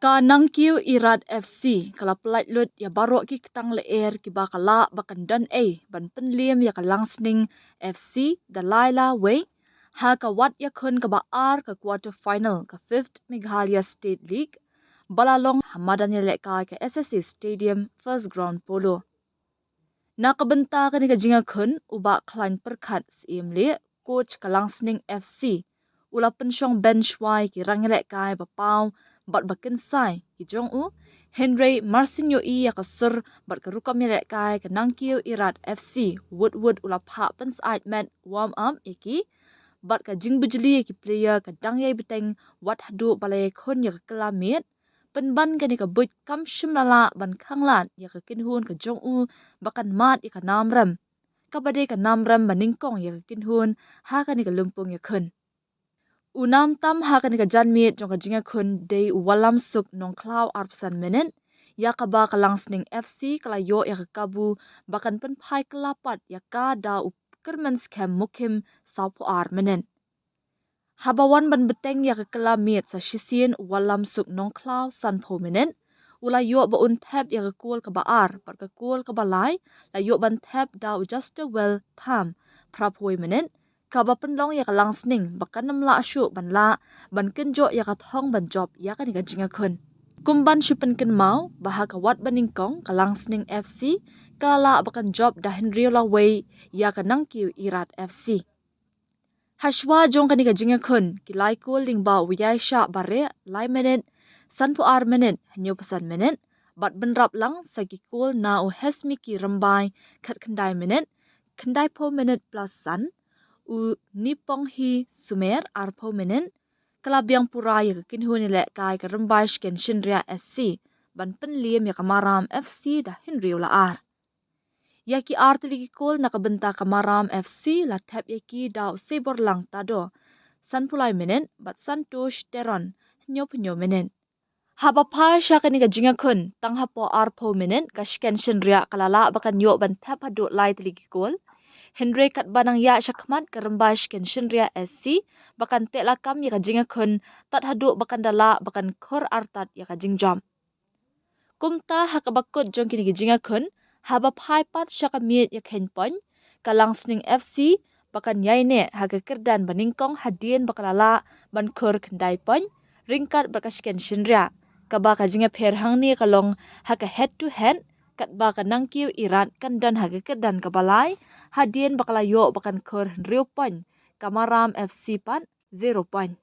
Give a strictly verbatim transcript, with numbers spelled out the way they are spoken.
Ka Nangkiew Irat F C ka la pyllait lut ïa baroh ki ktang lyer kiba ka lah ba kan don ei ban pynliem ïa ka Langsning F C da lai la wei ha ka wat ïakhun kaba ar ka quarter final ka fifth Meghalaya State League ba la long ha madan ïalehkai ka S S A Stadium, First Ground Polo. Na ka bynta kane ka jingïakhun, u Bah Khlaiñ Pyrkhat Syiemlieh, coach ka Langsning F C, u la pynshong bench wai ki rang ïalehkai ba paw bad ba kynsai ki jong u, hynrei mar shu ïohi ïa ka sur bad ka rukom ïalehkai ka Nangkiew Irat F C, wut wut u la phah pynsyaid met warm up ïa ki bad ka jingbujli ïa ki player ka dang ïai bteng wat haduh ba la ïakhun ïa ka kylla miet, pynban kane ka buit kam shym la lah ban khanglad ïa ka kynhun ka jong u ba kan mad ïa ka nam rem, kaba dei ka nam rem ba nyngkong ïa ka kynhun ha kane ka lympung ïakhun. U nam tam ha kane ka janmiet jong ka jingïakhun dei u Wallamsuk Nongkhlaw, arphew san minit, ïa kaba ka Langsning F C ka la ïoh ïa ka kabu ba kan pynphai kylla pat ïa ka da u Kyrmenskhem Mukhim, sawphew ar minit. Haba wan ban bteng ïa ka kylla miet sa shisien u Wallamsuk Nongkhlaw, sanphew minit, u la ïoh ba un thep ïa ka kol kaba ar bad ka kol kaba lai la ïoh ban thep da u Justawell Tham, phraphew minit, kaba pynlong ïa ka Langsning ba kan ym lah shuh ban lah ban kynjoh ïa ka thong ban jop ïa kane ka jingïakhun. Kum ban shu pynkynmaw ba ha ka wat ba nyngkong ka Langsning F C ka la lah ba kan jop da hynriew la wei ïa ka Nangkiew Irat F C. Hashwa jong kane ka jingïakhun, ki lai kol lyngba u Ïaishah Bareh, lai minit, sanphew ar minit, hynñiewphew san minit, bad bynrap lang sa ki kol na u Hesmiki Rymbai, khatkhyndai minit, khyndaiphew minit plus san, u Niponghi Sumer, arphew minit, ka la biang pura ïa ka kynhun ïalehkai ka Rymbai Shkensynriah S C ban pynliem ïa ka Maram F C da hynriew la ar. Ïa ki ar tylli ki kol na ka bynta ka Maram F C la thep ïa ki da u Seiborlang Tado, sanphew lai minit, bad Santosh Teron, hynñiewphew hynñiew minit. Haba phai sha kane ka jingïakhun, tang hapoh arphew minit ka Shkensynriah ka la lah ba kan ïoh ban thep haduh lai tylli ki kol. Hynrei katba nang ïaid shakhmat ka Rymbai Shkensynriah S C ba kan teh lakam ïa ka jingïakhun tad haduh ba kan da lah ba kan khur artat ïa ka jingjop. Kumta ha kaba kut jong kine ki jingïakhun, haba phai pat sha ka miet ïakhun point, ka Langsning F C ba kan ïaineh ha ka kyrdan ba nyngkong hadien ba ka la lah ban khur khyndai point, ryngkat bad ka Shkensynriah, kaba ka jingïapher hangne ka long ha ka head to head, katba ka Nangkiew Irat kan don ha ka kyrdan kaba lai hadien ba ka la ïoh ba kan khur hynriew point, ka Maram F C pat zero point.